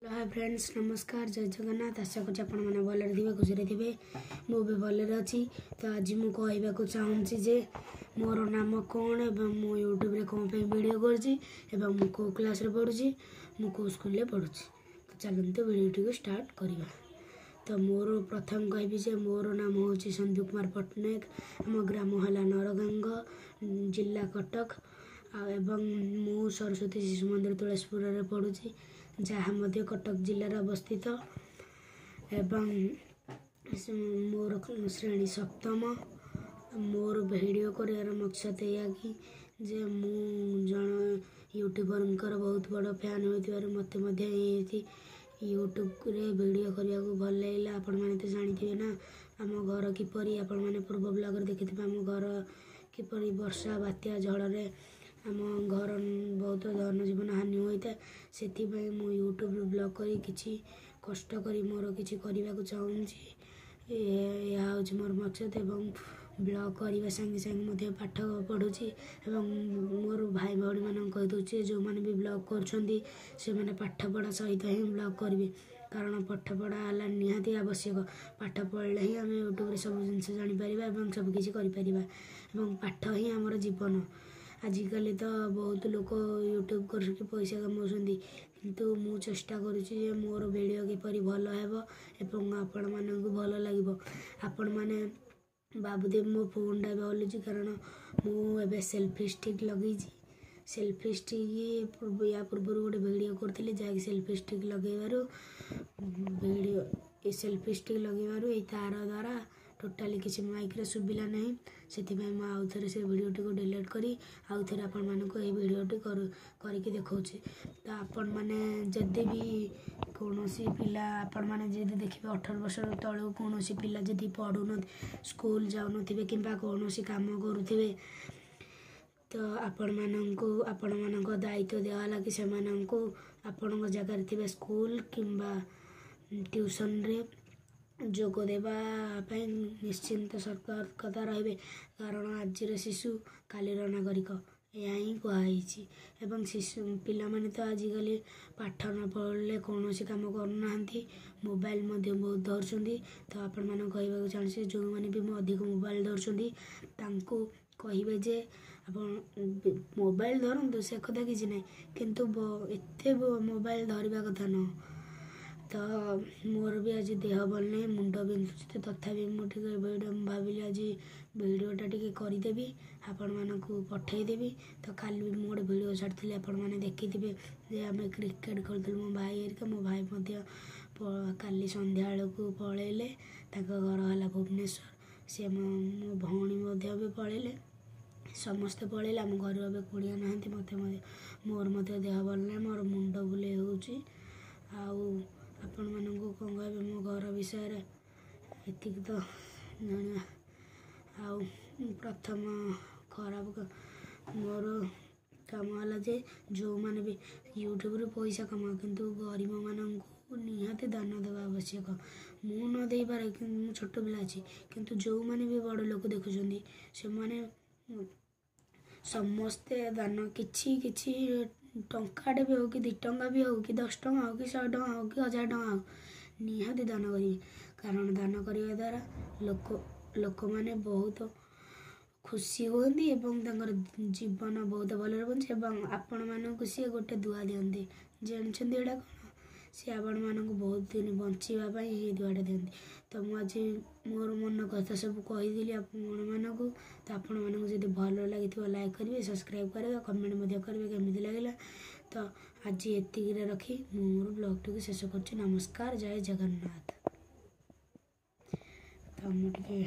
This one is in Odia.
ହାଏ ଫ୍ରେଣ୍ଡସ୍, ନମସ୍କାର, ଜୟ ଜଗନ୍ନାଥ। ଆଶା କରୁଛି ଆପଣମାନେ ଭଲରେ ଥିବେ, ଖୁସିରେ ଥିବେ। ମୁଁ ବି ଭଲରେ ଅଛି। ତ ଆଜି ମୁଁ କହିବାକୁ ଚାହୁଁଛି ଯେ ମୋର ନାମ କ'ଣ ଏବଂ ମୁଁ ୟୁଟ୍ୟୁବରେ କ'ଣ ପାଇଁ ଭିଡ଼ିଓ କରୁଛି ଏବଂ ମୁଁ କେଉଁ କ୍ଲାସ୍ରେ ପଢ଼ୁଛି, ମୁଁ କେଉଁ ସ୍କୁଲରେ ପଢ଼ୁଛି। ତ ଚାଲନ୍ତୁ ଭିଡ଼ିଓଟିକୁ ଷ୍ଟାର୍ଟ କରିବା। ତ ମୋର ପ୍ରଥମ କହିବି ଯେ ମୋର ନାମ ହେଉଛି ସନ୍ଦୀପ କୁମାର ପଟ୍ଟନାୟକ। ଆମ ଗ୍ରାମ ହେଲା ନରଗାଙ୍ଗ, ଜିଲ୍ଲା କଟକ। ଆଉ ଏବଂ ମୁଁ ସରସ୍ୱତୀ ଶିଶୁ ମନ୍ଦିର ତୁଳସୀପୁରରେ ପଢ଼ୁଛି, ଯାହା ମଧ୍ୟ କଟକ ଜିଲ୍ଲାରେ ଅବସ୍ଥିତ। ଏବଂ ମୋର ଶ୍ରେଣୀ ସପ୍ତମ। ମୋର ଭିଡ଼ିଓ କରିବାର ମକସଦ ଏଇଆ କି ଯେ ମୁଁ ଜଣେ ୟୁଟ୍ୟୁବରଙ୍କର ବହୁତ ବଡ଼ ଫ୍ୟାନ୍ ହୋଇଥିବାରୁ ମୋତେ ମଧ୍ୟ ଏଇଠି ୟୁଟ୍ୟୁବରେ ଭିଡ଼ିଓ କରିବାକୁ ଭଲ ଲାଗିଲା। ଆପଣମାନେ ତ ଜାଣିଥିବେ ନା ଆମ ଘର କିପରି, ଆପଣମାନେ ପୂର୍ବ ବ୍ଲଗ୍ରେ ଦେଖିଥିବେ ଆମ ଘର କିପରି ବର୍ଷା ବାତ୍ୟା ଝଡ଼ରେ ଆମ ଘର ବହୁତ ଧନ ଜୀବନ ହାନି ହୋଇଥାଏ। ସେଥିପାଇଁ ମୁଁ ୟୁଟ୍ୟୁବରେ ବ୍ଲଗ୍ କରି କିଛି କଷ୍ଟ କରି ମୋର କିଛି କରିବାକୁ ଚାହୁଁଛି। ଏହା ହେଉଛି ମୋର ମକସଦ। ଏବଂ ବ୍ଲଗ୍ କରିବା ସାଙ୍ଗେ ସାଙ୍ଗେ ମଧ୍ୟ ପାଠ ପଢ଼ୁଛି ଏବଂ ମୋର ଭାଇ ଭଉଣୀମାନଙ୍କୁ କହିଦେଉଛି, ଯେଉଁମାନେ ବି ବ୍ଲଗ୍ କରୁଛନ୍ତି ସେମାନେ ପାଠପଢ଼ା ସହିତ ହିଁ ବ୍ଲଗ୍ କରିବେ, କାରଣ ପାଠପଢ଼ା ହେଲା ନିହାତି ଆବଶ୍ୟକ। ପାଠ ପଢ଼ିଲେ ହିଁ ଆମେ ୟୁଟ୍ୟୁବରେ ସବୁ ଜିନିଷ ଜାଣିପାରିବା ଏବଂ ସବୁକିଛି କରିପାରିବା ଏବଂ ପାଠ ହିଁ ଆମର ଜୀବନ। ଆଜିକାଲି ତ ବହୁତ ଲୋକ ୟୁଟ୍ୟୁବ୍ କରିକି ପଇସା କମାଉଛନ୍ତି, କିନ୍ତୁ ମୁଁ ଚେଷ୍ଟା କରୁଛି ଯେ ମୋର ଭିଡ଼ିଓ କିପରି ଭଲ ହେବ ଏବଂ ଆପଣମାନଙ୍କୁ ଭଲ ଲାଗିବ। ଆପଣମାନେ ଭାବୁଥିବେ ମୋ ଫୋନ୍ଟା ଏବେ ହଲୁଛି, କାରଣ ମୁଁ ଏବେ ସେଲ୍ଫି ଷ୍ଟିକ୍ ଲଗେଇଛି। ସେଲ୍ଫି ଷ୍ଟିକ୍ ୟା ପୂର୍ବରୁ ଗୋଟେ ଭିଡ଼ିଓ କରିଥିଲି, ଯାହାକି ସେଲ୍ଫି ଷ୍ଟିକ୍ ଲଗେଇବାରୁ ଭିଡ଼ିଓ, ଏ ସେଲ୍ଫି ଷ୍ଟିକ୍ ଲଗେଇବାରୁ ଏଇ ତାର ଦ୍ୱାରା ଟୋଟାଲି କିଛି ମାଇକ୍ରେ ଶୁଭିଲା ନାହିଁ। ସେଥିପାଇଁ ମୁଁ ଆଉ ଥରେ ସେ ଭିଡ଼ିଓଟିକୁ ଡିଲିଟ୍ କରି ଆଉ ଥରେ ଆପଣମାନଙ୍କୁ ଏଇ ଭିଡ଼ିଓଟି କରିକି ଦେଖାଉଛି। ତ ଆପଣମାନେ ଯଦି ବି କୌଣସି ପିଲା, ଆପଣମାନେ ଯଦି ଦେଖିବେ 18 ବର୍ଷର ତଳକୁ କୌଣସି ପିଲା ଯଦି ପଢ଼ୁନ ସ୍କୁଲ ଯାଉନଥିବେ କିମ୍ବା କୌଣସି କାମ କରୁଥିବେ, ତ ଆପଣମାନଙ୍କୁ ଆପଣମାନଙ୍କ ଦାୟିତ୍ୱ ଦିଆହେଲା କି ସେମାନଙ୍କୁ ଆପଣଙ୍କ ଜାଗାରେ ଥିବା ସ୍କୁଲ କିମ୍ବା ଟ୍ୟୁସନରେ ଯୋଗ ଦେବା ପାଇଁ ନିଶ୍ଚିନ୍ତ ସତର୍କତା ରହିବେ, କାରଣ ଆଜିର ଶିଶୁ କାଲିର ନାଗରିକ, ଏହା ହିଁ କୁହାହେଇଛି। ଏବଂ ଶିଶୁ ପିଲାମାନେ ତ ଆଜିକାଲି ପାଠ ନ ପଢ଼ିଲେ କୌଣସି କାମ କରୁନାହାନ୍ତି, ମୋବାଇଲ ମଧ୍ୟ ବହୁତ ଧରୁଛନ୍ତି। ତ ଆପଣମାନଙ୍କୁ କହିବାକୁ ଚାହୁଁଛି, ଯେଉଁମାନେ ବି ଅଧିକ ମୋବାଇଲ ଧରୁଛନ୍ତି ତାଙ୍କୁ କହିବେ ଯେ ଆପଣ ମୋବାଇଲ ଧରନ୍ତୁ, ସେ କଥା କିଛି ନାହିଁ, କିନ୍ତୁ ଏତେ ମୋବାଇଲ ଧରିବା କଥା ନୁହଁ। ତ ମୋର ବି ଆଜି ଦେହ ଭଲ ନାହିଁ, ମୁଣ୍ଡ ବିନ୍ଧୁଛି, ତ ତଥାପି ମୁଁ ଟିକେ ଭିଡ଼ିଓ ଭାବିଲି ଆଜି ଭିଡ଼ିଓଟା ଟିକେ କରିଦେବି, ଆପଣମାନଙ୍କୁ ପଠାଇଦେବି। ତ କାଲି ବି ମୁଁ ଗୋଟେ ଭିଡ଼ିଓ ଛାଡ଼ିଥିଲି, ଆପଣମାନେ ଦେଖିଥିବେ ଯେ ଆମେ କ୍ରିକେଟ୍ ଖେଳୁଥିଲୁ ମୋ ଭାଇ ହେରିକା। ମୋ ଭାଇ ମଧ୍ୟ କାଲି ସନ୍ଧ୍ୟାବେଳକୁ ପଳେଇଲେ, ତାଙ୍କ ଘର ହେଲା ଭୁବନେଶ୍ୱର। ସେ ମୋ ଭଉଣୀ ମଧ୍ୟ ବି ପଳେଇଲେ, ସମସ୍ତେ ପଳେଇଲେ। ଆମ ଘରୁ ଏବେ କୁଣିଆ ନାହାନ୍ତି। ମୋତେ ମଧ୍ୟ ମୋର ମଧ୍ୟ ଦେହ ଭଲ ନାହିଁ, ମୋର ମୁଣ୍ଡ ବୁଲେଇ ହେଉଛି। ଆଉ ଆପଣମାନଙ୍କୁ କ'ଣ କହିବି ମୋ ଘର ବିଷୟରେ, ଏତିକି ତ ଜାଣିବା। ଆଉ ପ୍ରଥମ ଖରାପ ମୋର କାମ ହେଲା ଯେ ଯେଉଁମାନେ ବି ୟୁଟ୍ୟୁବରୁ ପଇସା କମାଅ, କିନ୍ତୁ ଗରିବମାନଙ୍କୁ ନିହାତି ଦାନ ଦେବା ଆବଶ୍ୟକ। ମୁଁ ନ ଦେଇପାରେ, କିନ୍ତୁ ମୁଁ ଛୋଟ ପିଲା ଅଛି, କିନ୍ତୁ ଯେଉଁମାନେ ବି ବଡ଼ ଲୋକ ଦେଖୁଛନ୍ତି ସେମାନେ ସମସ୍ତେ ଦାନ କିଛି କିଛି ଟଙ୍କାଟେ ବି ହେଉ କି 2 ଟଙ୍କା ବି ହେଉ କି 10 ଟଙ୍କା ହେଉ କି 100 ଟଙ୍କା ହେଉ କି 1000 ଟଙ୍କା ହେଉ, ନିହାତି ଦାନ କରିବେ। କାରଣ ଦାନ କରିବା ଦ୍ୱାରା ଲୋକମାନେ ବହୁତ ଖୁସି ହୁଅନ୍ତି ଏବଂ ତାଙ୍କର ଜୀବନ ବହୁତ ଭଲରେ ବଞ୍ଚେ ଏବଂ ଆପଣମାନଙ୍କୁ ସିଏ ଗୋଟେ ଦୁଆ ଦିଅନ୍ତି। ଜାଣିଛନ୍ତି ଏଇଟା କ'ଣ? ସିଏ ଆପଣମାନଙ୍କୁ ବହୁତ ଦିନ ବଞ୍ଚିବା ପାଇଁ ଏଇ ଦୁଆଟା ଦିଅନ୍ତି। ତ ମୁଁ ଆଜି ମୋର ମନ କଥା ସବୁ କହିଦେଲି ଆପଣମାନଙ୍କୁ। ତ ଆପଣମାନଙ୍କୁ ଯଦି ଭଲ ଲାଗିଥିବ ଲାଇକ୍ କରିବେ, ସବସ୍କ୍ରାଇବ୍ କରିବେ, କମେଣ୍ଟ ମଧ୍ୟ କରିବେ କେମିତି ଲାଗିଲା। ତ ଆଜି ଏତିକିରେ ରଖି ମୁଁ ମୋର ବ୍ଲଗ୍ଟିକୁ ଶେଷ କରୁଛି। ନମସ୍କାର, ଜୟ ଜଗନ୍ନାଥ। ତ ମୁଁ ଟିକେ